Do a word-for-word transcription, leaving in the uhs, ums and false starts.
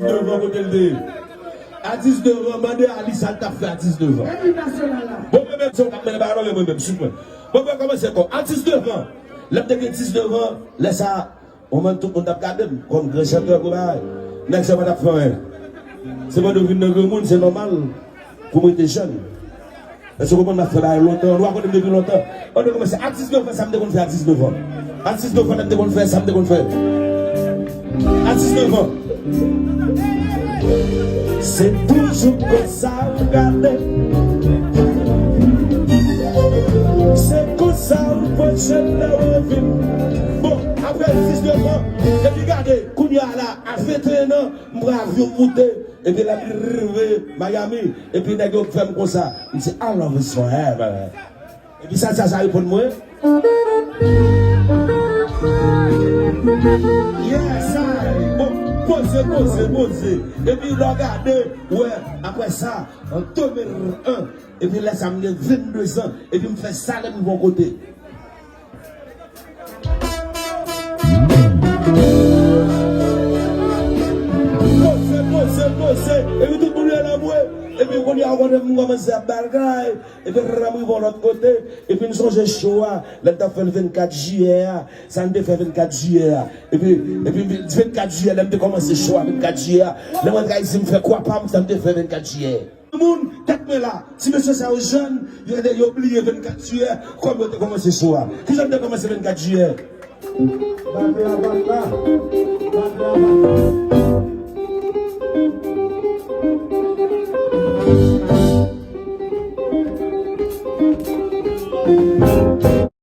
Devan kote l te ye. A diznèf an, mande Alice sa l t ap fè a diznèf an. Bon, mwen menm, se w k ap mennen bagay la, mwen menm, sou mwen. Bon, mwen kòmanse ankò. A diznèf an, lè m te gen diznèf an, lè sa a, mwen menm, tout moun t ap gade m kòm gran chantè, gwo bagay. Nèg sa pa t ap fè anyen. Se pandan w vin nan granmoun, se nòmal pou m rete jèn. Èske w konprann m ap fè bagay lontan? Nou pa konnen m depi lontan. An nou kòmanse a diznèf an, sa m te konn fè a diznèf an. A diznèf an, lè m te konn fè, sa m te konn fè. A diznèf an. Se toujou konsa w gade. Se konsa w pran chèn nan w vin. Bon, apre diznèf an, epi gade, kounye a la, a venteyen an, m pran avyon m moute. Epi lè m rive Miami, epi nèg yo fè m konsa. M di, "I love is forever." Epi sa, sa, sa reponn mwen. Yes, I. Bon, poze, poze, poze. Epi lè w gade, wè, apre sa, an de mil en, epi lè sa m gen vennde zan, epi m fè sa lè m rive yon kote. Poze, poze, poze. Epi tout moun rele m, wi. Epi kounye a, ou konnen m kòmanse ap bagay. Epi m rive yon lòt kote. Epi m sonje cho a. Lè m t ap fè l vennkat jiyè a. Sa n te fè vennkat jiyè a. Epi, epi vennkat jiyè, lè m te kòmanse cho a vennkat jiyè a. Lè mwen t ka di m fè kwa pa m, sa n te fè vennkat jiyè. Moun, tèt mwen la, ti mesye sa yo jèn, yo, yo bliye vennkat jiyè, kòm yo te kòmanse cho a. Kijan n te kòmanse vennkat jiyè? Bate a bat la. Bate a bat la.